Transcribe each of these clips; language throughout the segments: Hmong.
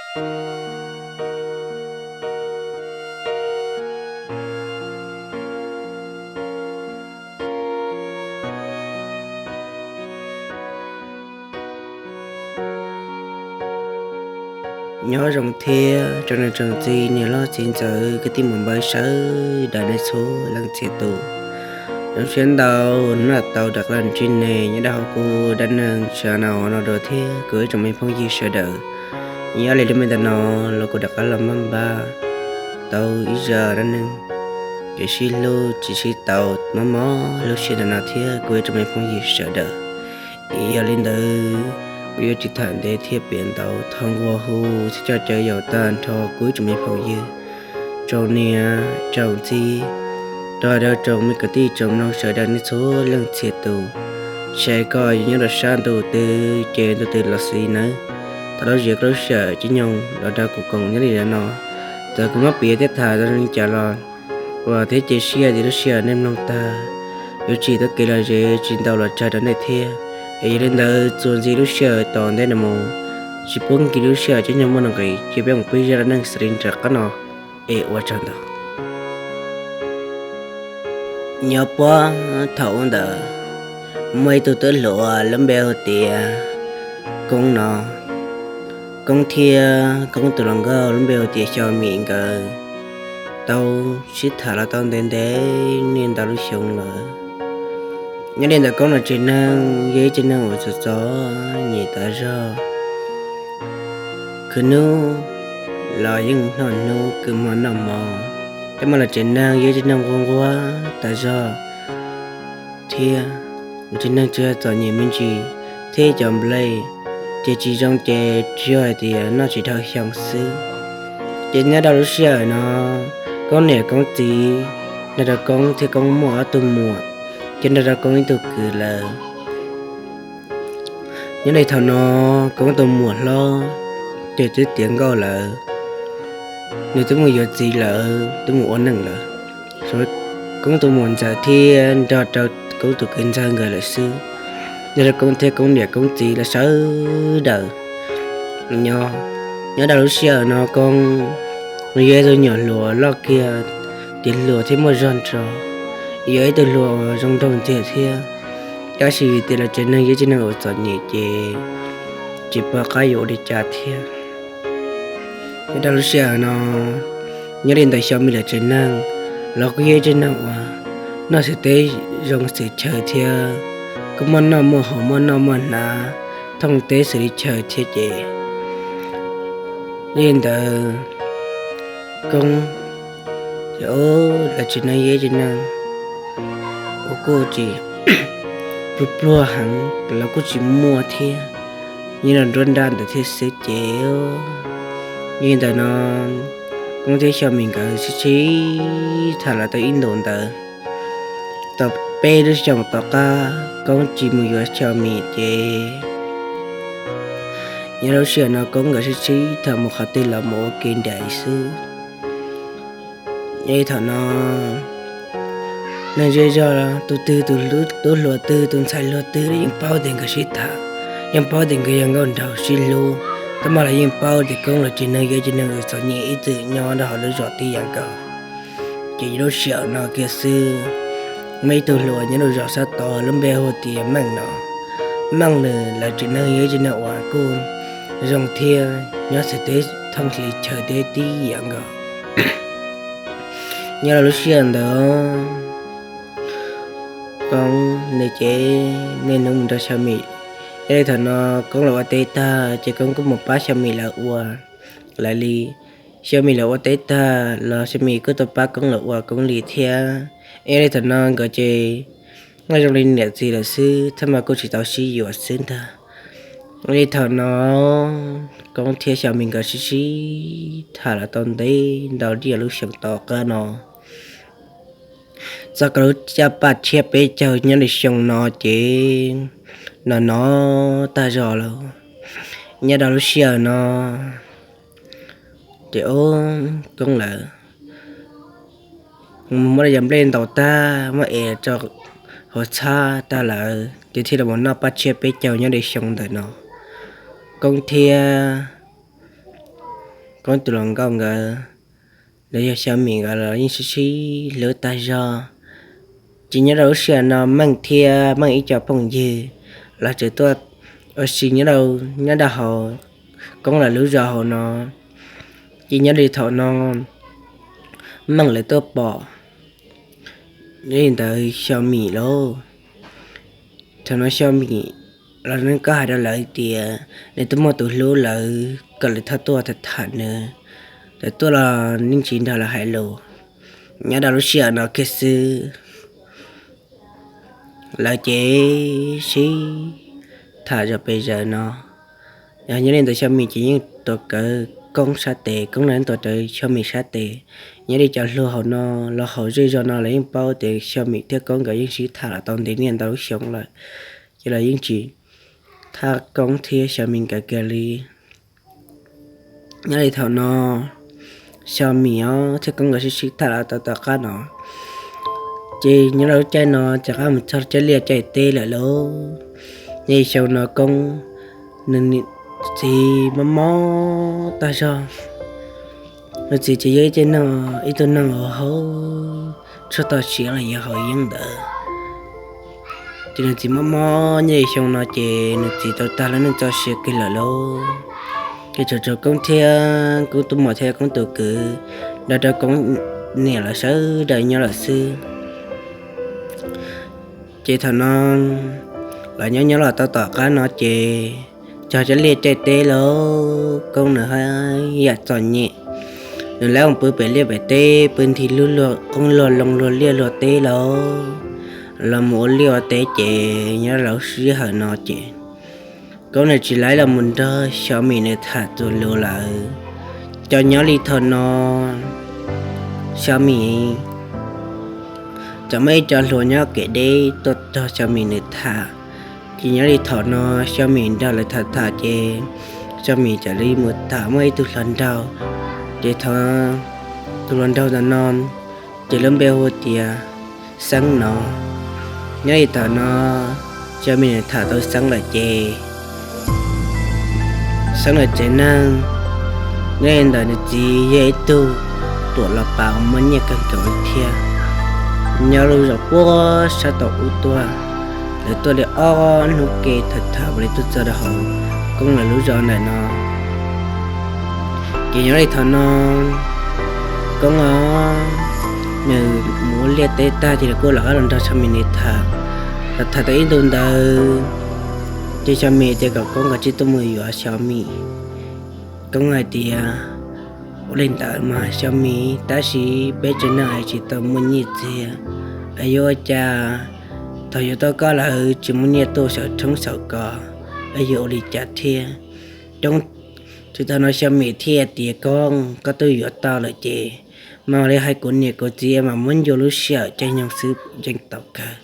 Nyob zoo thiab tsoom niam tsoom txiv, niam loj txiv ntxawm, kwv tij muam npawg sawv daws nej txhua leej txhia tus. Zoo siab ntau, hnub no tau rov qab los ntsib nej nyob rau hauv kuv dab neeg channel no dua thiab kuv ib tsoom me phooj ywg sawv daws. Nyob li lub me ntawm no los kuv rov qab los maj npab tau ib zaj dab neeg kev sib hlub tsis sib tau mob mob lub sij hawm ntawm no thiab kuv ib tsoom me phooj ywg sawv daws. Yog li ntawd, kuv yuav tsis tham ntev thiab piav ntau, thov nquag hu thiab coj caw yaum tag nrho kuv ib tsoom me phooj ywg, tsoom niam tsoom txiv, rau rau tsoom me kwv tij tsoom mloog sawv daws nej txhua leej txhia tus. Tsis hais koj yuav nyob rau sab ntuj twg ces ntuj twg los xij nawb, thov lub zim koj lub sij hawm caij nyoog los nrog kuv koom nyob li no. Txawm kuv muab piav thiab tham zoo li cas los ua thiab cia siab tias lub sij hawm nej mloog tag yuav tsim tau kev lom zem tsis ntau los tsawg rau nej thiab. Es yog li ntawd txuas ntxiv lub sij hawm tom ntej no mus, tsis pub nkim lub sij hawm caij nyoog muaj nuj nqis, cia peb mus pib zaj dab neeg xws li nram qab no. Es ua tsaug ntau. Nyob puag thaum ub ntawd, muaj ib tug tub hluas lub npe hu tias Koob no. Koob thiab Koob tus hluas nkauj lub npe hu tias Xyo Mim nkawd tau sib tham los tau ntev ntev niaj ntau lub xyoo lawm. Nyob li ntawd Koob los tsev neeg yog ib tsev neeg uas txom txom nyem tas zog. Khwv hnub los yeej noj hnub, khwv hmo noj hmo, tej mas los tsev neeg yog ib tsev neeg nquag nquag tas zog thiab. Tsev neeg tsis yog txom nyem me ntsis thiab cov nplej ces tsis zoo ces tsis yog hais tias noj tsis dhau xyoo xwb. Ces nyob rau lub sij hawm no, Koob niam Koob txiv nrog rau Koob thiab Koob muaj ob tug muam, ces nrog rau Koob ib tug kwv lawm. Nyob li thaum no, Koob tus muam hlob ces twb tiav nkauj lawm, nws twb mus yuav txiv lawm, twb mus ua neej lawm. Koob tus muam ntxawm thiab nrog rau Koob tus kwv ntxawg nkawd lawm xwb, nrog rau Koob thiab Koob niam Koob txiv lawv sawv daws nyob. Nyob rau lub sij hawm no Koob nws yog ib tug nyuam hluas loj kiag, tiv hluas thiab muaj zog nrog, yog ib tug hluas zoo nraug ntxiag thiab. Tab sis vim tias lawv tsev neeg yog tsev neeg uas txom nyem ces tsis pom qab yuav ua li cas thiab. Nyob rau lub sij hawm no, nyob li ntawd Xyo Mim lawv tsev neeg los kuj yog tsev neeg uas noj xwm teb zoo xwm chaw thiab, kuj muaj noj muaj haus muaj noj muaj hnav thooj teb xws li chaw thiab ces. Yog li ntawd, Koob ces lawv tsev neeg yog tsev neeg uas kuj tsis pluag pluag heev, lawv kuj tsis muaj thiab, nyob rau nruab nrab ntawd thiab xwb ces. Yog li ntawd no, Koob thiab Xyo Mim nkawd sib sib tham los tau ib ntus ntawd, tau peb lub xyoos tom qab Koob tsis mus yuav Xyo Mim ces, nyob rau lub sij hawm no Koob nkawd sib sib tham mus qhov twg los mus ua ke nraim xwb. Yog li thaum no, neeg zej zog tus twg tus tub hluas twg tus ntxhais hluas twg los yeej paub tias nkawd sib tham, yeej paub tias nkawd yog nkauj nraug sib hlub, tab mas los yeej paub tias Koob los tsev neeg yog tsev neeg uas txom nyem ib txwm nyob rau hauv lub zos tib yam nkaus. Ces lub sij hawm no kiag xwb, muaj ib tug hluas nyob rau zos sab tod lub npe hu tias Meej no. Meej nws lawv tsev neeg yog tsev neeg uas kuj zoo thiab nyob xwm teb thooj hli chaw teb tib yam nkaus. Nyob rau lub sij hawm ntawd, Koob nws ces niaj hnub mus nrog Xyo Mim. Yog li thaum no Koob lawv ua teb tag ces Koob kuj mus pab Xyo Mim lawv ua lawv li. Xyo Mim lawv ua teb tag los Xyo Mim kuj tuaj pab Koob lawv ua Koob li thiab. Yog li thaum no nkawd ces nyob zoo li niam txiv lawm xwb thiab mas kuj tsis tau sib yuav xwb ntag. Yog li thaum no Koob thiab Xyo Mim nkawd sib sib tham los tau ntev ntau li lub xyoo tom qab no. Txog rau lub caij paj tshiab peb caug nyob li xyoo no ces no no tag zog lawm. Nyob rau lub sij hawm no ces ub Koob lawv muab yam nplej ntaus tag muab ev rau hauv txhab tag lawm ces thiaj li mus noj paj tshiab peb caug nyob li xyoo ntawm no. Koob thiab Koob tus hluas nkauj nkawd, los yog Xyo Mim nkawd los yeej sib sib hlub tag zog. Ces nyob rau lub sij hawm no Meej thiab Meej ib co phooj ywg los tseem tuaj ua si nyob rau, nyob rau hauv Koob lawv lub zos hauv no. Ces nyob li thaum no Meej lawv tuaj pom li ntawd Xyo Mim lauj. Thaum no Xyo Mim los nws kuj hais rau lawv tias nws twb muaj tus hlub lawm, kom lawv txhob tuaj tham tham nws, lawv tuaj los yeej tsis nrog lawv hais lus. Nyob rau lub sij hawm no kiag xwb, lawv ces sib tham zom pes zaws no. Yog nyob li ntawd Xyo Mim ces yeej tuav rawv Koob sab tes, Koob los yeej tuav rawv Xyo Mim sab tes. Nyob li cov hluas hauv no los hauv zej zos no los yeej paub tias Xyo Mim thiab Koob nkawd yeej sib tham los tau ntev niaj ntau lub xyoo lawm, ces los yeej tsis thaj Koob thiab Xyo Mim nkawd kiag li. Nyob li thaum no Xyo Mim thiab Koob nkawd sib sib tham los tau tom qab no, ces nyob rau lub caij no ces rov qab mus txog caij liaj caij teb lawm lauj. Nyob li xyoo no Koob nws niam txiv mob mob tag zog. Nws txiv ces yog ib tug neeg, ib tug neeg uas haus tshuaj txog siav los yog haus yeeb ntawd. Ces nws txiv mob mob nyob li xyoo no ces nws txiv tau tag lub neej txoj sia kiag lawm lauj. Ces tshuav Koob thiab Koob tus muam thiab Koob tus kwv, nrog rau Koob niam lawv sawv daws nyob lawm xwb. Ces thaum no lawv nyob nyob los tau tom qab no ces txog caij liaj caij teb lawm, Koob nws haj yam txom nyem. Nws lawv mus pw pem liaj pem teb, pw nti lub luag qoob luag loo luag liaj luag teb lawm, los mus ua liaj ua teb ces nyob rau lub sij hawm no ces Koob nws tsis laib los mus nrog Xyo Mim nws tham tus lus lawm. Ces nyob li thaum no Xyo Mim txawm muaj ib co hluas nyob kev deb tuaj nrog Xyo Mim nws tham. Ces nyob li thaum no Xyo Mim nrog lawv tham tham ces Xyo Mim txawm li mus tham muaj ib tug hluas nraug. Ces thaum tus hluas nraug ntawm no ces lub npe hu tias Xeeb no. Nyob li thaum no Xyo Mim nws tham tau Xeeb lawm ces Xeeb lawv tsev neeg nyob li ntawd nws txiv yog ib tug tuam los pas uas muaj nyiaj kawg nkaus li thiab. Nyob lub zos puag sab tom ub tuaj, lawv tuaj li ob hnub ke tham tham li tuaj txog rau hauv Koob lawv lub zos ntawm no. Ces nyob li thaum no Koob os, nws mus ua liaj teb tag ces nws kuj los qab los nrog Xyo Mim nws tham. Tham tham tau ib ntu ntawd ces Xyo Mim tias kom Koob kav tsij tuaj mus yuav Xyo Mim. Koob hais tias ua li ntawd mas Xyo Mim, tab sis peb tsev neeg es tsis tau muaj nyiaj txiag, es yuav ua cas thaum yuav tau koj lawm tsis muaj nyiaj tuaj xauv tshoob xauv kos, es yuav ua li cas thiab? Ces thaum no Xyo Mim thiaj tias Koob, koj twb yuav tau lawm ces mas li hais kuv niam kuv txiv mas muab ncua lub sij hawm caij nyoog xwb yeej tau kawg.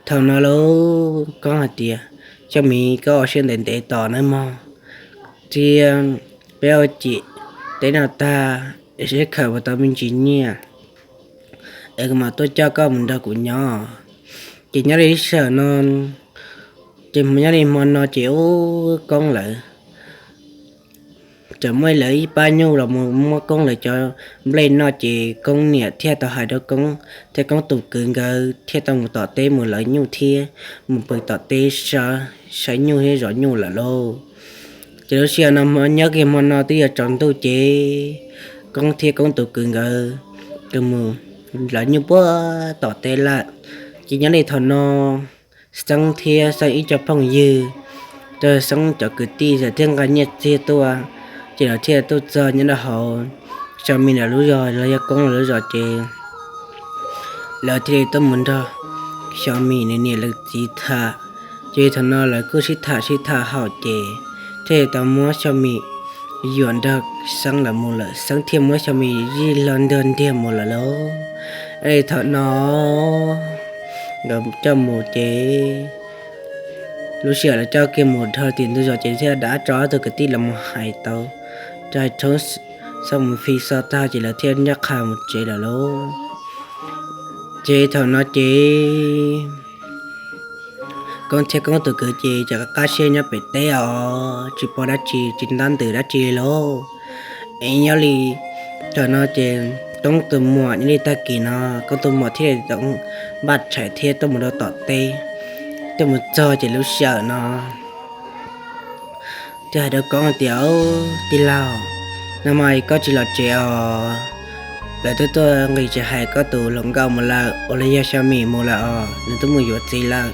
Thaum no lauj Koob hais tias Xyo Mim, koj ua siab ntev ntev tos nawb mog, thiab peb ua ciam teb no tag es seb khaws puas tau me ntsis nyiaj es kuv mam tuaj coj koj mus nrog kuv nyob. Ces nyob li sij hawm no ces nyob li hmo no ces ub Koob lawv txawm muaj lawv ib pab nyuj los mus muab Koob lawv cov nplej noj ces Koob niam thiaj tau hais rau Koob thiab Koob tus kwv nkawd thiaj tau mus tom teb mus lawv nyuj thiab mus pw tom teb saib nyuj thiab zov nyuj lawm lauj. Ces lub sij hawm no nyob kiag hmo no twb yuav tsaus ntuj ces Koob thiab Koob tus kwv nkawd kuj mus lawv nyuj puag tom teb lawm. Ces nyob li thaum no Xeeb thiab Xeeb ib co phooj ywg, Xeeb cov kwv tij txawm thiaj nqa nyiaj txiag tuaj, ces lawv thiaj tuaj txog nyob rau hauv Xyo Mim lawv lub zos los yog Koob lawv lub zos ces lawv thiaj li tuaj mus nrog Xyo Mim nws niam lawv txiv tham. Ces thaum no lawv kuj sib tham sib tham haum ces thiaj li tau muab Xyo Mim yuam nrog Xeeb lawv mus lawm, Xeeb thiaj muab Xyo Mim zij hlo ntiag ntiag mus lawm lauj. Thaum no nkawd coj mus ces lub sij hawm lawv coj kiag mus dhau tim ntug zos ces thiaj dab tso ob tug kwv tij los mus hais tau, hais tshoob xab mus fi xov tag ces lawv thiaj ncaj qha mus tsev lawm lauj. Ces thaum no ces Koob thiab Koob tus kwv ces tseem qab siab nyob pem teb os, tsis pom dab tsi tsis ntab ntws dab tsi li lauj. Es nyob li thaum no ces Koob tus muam nyob li tag kis no, Koob tus muam thiaj li tau npaj tshais thiab tuaj mus rau tom teb. Tuaj mus txog ces lub sij hawm no thiaj hais rau Koob tias, Tij laug, nag hmo koj tsis los tsev os? Lawv twb tuaj nqis tsev hais koj tus hluas nkauj mus lawm, ua li yog Xyo Mim mus lawm os, nws twb mus yuav txiv lawm.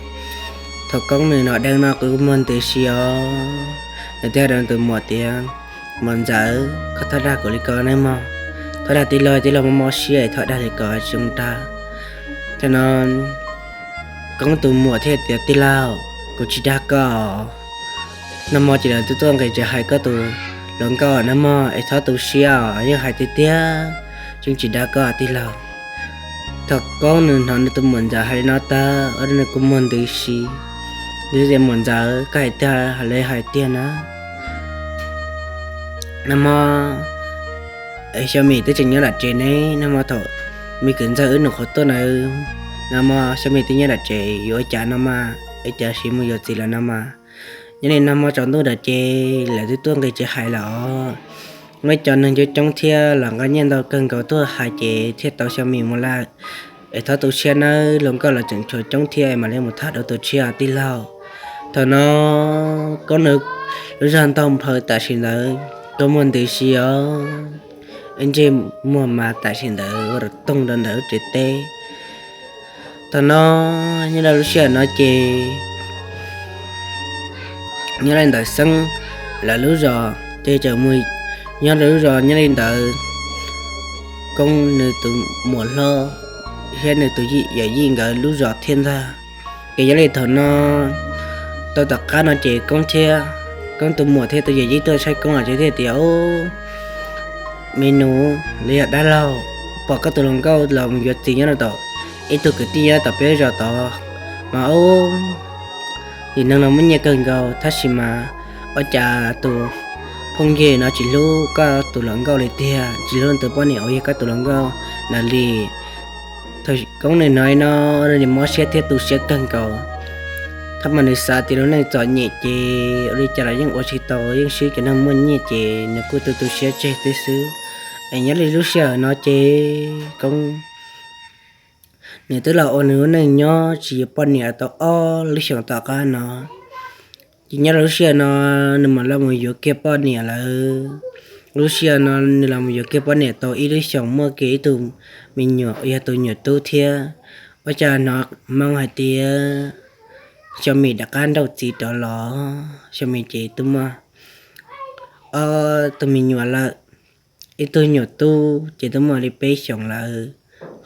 Thaum Koob nws hnov dheev no kuv muag ntws si os. Nws thiaj hais rau tus muam tias, Muam ntxawm, koj txhob dag kuv li ko nawb mog. Txhob dag tij laug, tij laug mob mob siab es txhob dag li ko tsis zoo dag. Thaum no Koob tus muam thiaj tias, Tij laug, kuv tsis dag koj. Nag hmo ces lawv twb tuaj nqis tsev hais koj tus hluas nkauj nawb mog, es txhob tu siab os, yeej hais tiag tiag, yeej tsis dag koj tij laug. Thaum Koob nws hnov nws tus muam ntxawm hais li no tag, ua rau nws kuj muag ntws si. Nws tias, Muam ntxawm, koj hais tiag los hais tiag na? Nag hmo Xyo Mim twb tseem nyob nram tsev ne, nag hmo thaum me kwv ntxawg wb nws qhuav tuaj ntawd, nag hmo Xyo Mim twb nyob nram tsev yuav ua cas no mas, ua cas sis mus yuav txiv lawm no mas. Nyob li nag hmo tsaus ntuj nram ces lawv twb tuaj nqis tsev hais lawm os. Muaj cov neeg coob coob thiab los nqa nyiaj ntau kawg nkaus tuaj hais ces thiaj tau Xyo Mim mus lawm. Es txhob tu siab nawb, hluas nkauj los tseem tshuav coob thiab, mam li mus tham dua tus tshiab tij laug. Thaum no Koob nws lub zog ntaug nphaws tam sim ntawd, Koob muag ntws si os, ntsej muag mas tam sim ntawd ua rau toog rau ntawm lub tsev teb. Thaum no nyob rau lub sij hawm no ces nyob li ntawd xeeb lawv lub zos ces tseem mus nyob rau lub zos nyob li ntawd, Koob nws tus muam hlob thiab nws tus yawm yij nkawd lub zos thiab ntag. Ces nyob li thaum no tau tom qab no ces Koob thiab Koob tus muam thiab tus yawm yij tuaj saib Koob los ces thiaj tias, Ub, me nus los yog dab laug, pom koj tus hluas nkauj los mus yuav txiv nyob rau tom ib tug kwv tij nyob tom peb zos tod mas, ub, yim neeg no muaj nyiaj kawg nkaus tab sis mas ua cas tus phooj ywg no tsis hlub koj tus hluas nkauj li tiag, tsis hlub tus poj niam uas yog koj tus hluas nkauj ntawd li. Thaum Koob nws hnov li no, nws mob siab thiab tu siab kawg nkaus. Thaum mas nws xav tias lub neej txom nyem ces ua li cas los yeej ua tsis tau, yeej swb cov neeg muaj nyiaj ces nws kuj tu tu siab tseg thiab xwb. Es nyob li lub sij hawm no ces Koob nws twb los ua nws lub neej nyob tsis yuav poj niam tau ob lub xyoos tom qab no. Ces nyob rau lub sij hawm no nws mam los mus yuav kiag poj niam lawm. Lub sij hawm no nws los mus yuav kiag poj niam tau ib lub xyoos muaj kiag ib tug me nyuam uas yog tus nyuam tub thiab. Ua cas hnov moo hais tias Xyo Mim rov qab nrauj txiv rov los, Xyo Mim ces twb muaj ob tug me nyuam lawm. Ib tug nyuam tub ces twb muaj li peb xyoos lawm,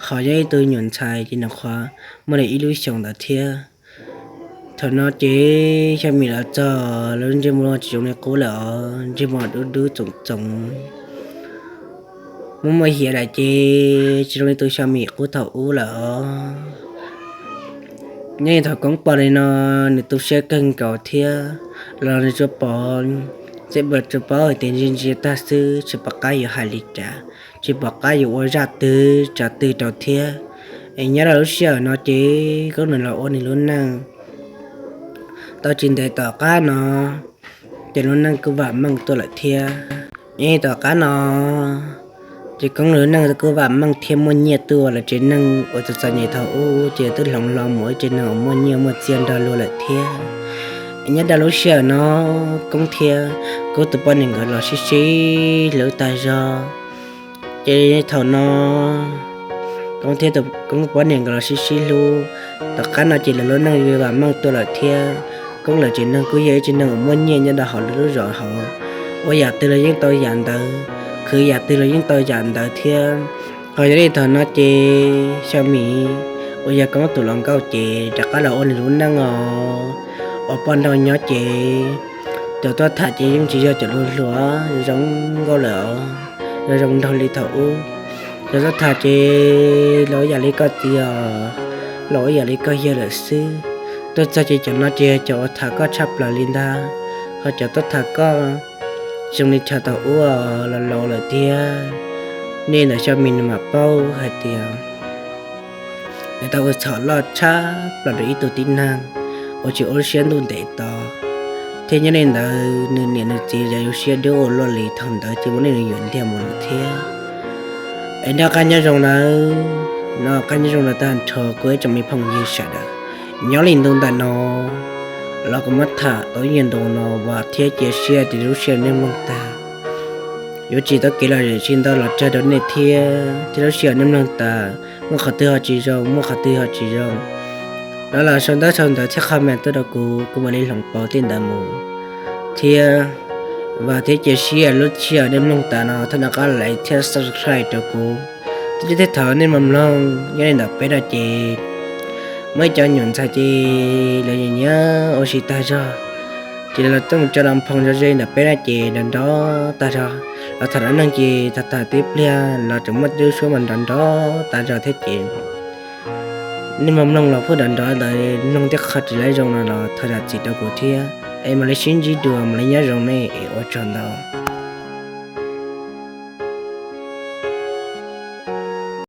ho yog ib tug nyuam ntxhais ces nws qhuav muaj li ib lub xyoos ntawd thiab. Thaum no ces Xyo Mim los txog lub ntsej muag tsis zoo li qub lawm os, ntsej muag dub dub txoov txoov, muaj muaj hiav lawm ces tsis zoo li tus Xyo Mim qub thaum ub lawm os. Nyob li thaum Koob pom li no, nws tu siab kawg nkaus thiab los nws tsuas pom, tseem tsuas paub hais tias ntsia ntsia tag xwb, tsis pom qab yuav hais li cas, tsis pom qab yuav ua zaj twg tsav twg rau thiab. Es nyob rau lub sij hawm no ces Koob nws los ua nws lub neej tau tsis ntev tom qab no ces lub neej kuj vam meej tuaj lawm thiab. Nyob li tom qab no ces Koob nws lub neej kuj vam meej thiab muaj nyiaj tuaj lawm, tsev neeg uas txom txom nyem thaum ub ces twb hloov hlo mus ua tsev neeg uas muaj nyiaj muaj txiaj nrog luag lawm thiab. Nyob rau lub sij hawm no Koob thiab Koob tus poj niam nkawd los sib sib hlub tag zog. Ces thaum no Koob thiab Koob poj niam nkawd los sib sib hlub, tom qab no ces lawv lub neej vam meej tuaj lawm thiab. Koob lawv tsev neeg kuj yog ib tsev neeg uas muaj nyiaj nyob rau hauv lub zos hauv, ua yam twg los yeej tau yam ntawd, khwv yam twg los yeej tau yam ntawd thiab. Ho yog li thaum no ces Xyo Mim uas yog Koob tus hluas nkauj ces rov qab los ua nws lub neej os. Ua poj nrauj nyob ces cov tuaj tham ces yeej tsis yog cov hluas hluas zoo nkauj lawm os, zoo zoo nraug li thaum ub. Cov tuaj tham ces los ib yam li koj txiv os, los ib yam li koj yawg lawm xwb. Tuaj txog ces cov no ces yog cov uas tham koj tshaj plaws li ntag, ho cov tuaj tham koj zoo li chaw thaum ub los laus lawm tiag. Nej ntawm Xyo Mim nws mam paub hais tias nws tau ua txhaum loj tshaj plaws rau ib tug tib neeg uas tsis ua lub siab ntuj ntev tos. Thiab nyob li ntawd nws niam nws txiv yog yuav siab dub ua luaj li, thaum ntawd ces muaj neeg yuav ntiag mus lawm thiab. Es noj qab nyob zoo nawb, noj qab nyob zoo rau tag nrho kuv ib tsoom me phooj ywg sawv daws. Nyob li ntu ntawm no los kuv muab tham tau ib nyuag ntu no, vam thiab cia siab tias lub sij hawm nej mloog tag yuav tsis tau kev lom zem tsis ntau los tsawg rau nej thiab. Thiab lub sij hawm nej mloog tas muaj qhov twg ho tsis zoo, muaj qhov twg ho tsis zoo los sau ntaub sau ntawv thiab comment tuaj rau kuv, kuv mam li hloov pauv tej ntawd mus. Thiab vam thiab cia siab lub sij hawm nej mloog tas no thov nej rov qab like thiab subscribe rau kuv. Thiab thaum nej mus mloog nyob li ntawm peb no ces muaj ib co nyuam ntxhais ces lawv nyiam nyiam ua si tag zog, ces lawv tuaj mus tso las phoo zog ze ntawm peb no ces nrov nrov tag zog. Los tham dab neeg ces tham tham tib pliag los tseem muaj lub suab mas nrov nrov tag zog thiab ces nej mus mloog los pheej nrov nrov ntawd, mloog tej qho tsis laib zoo no los thov zam txim rau kuv thiab. Es mam li sib ntsib dua, mam li nyob zoo nej es ua tsaug ntau.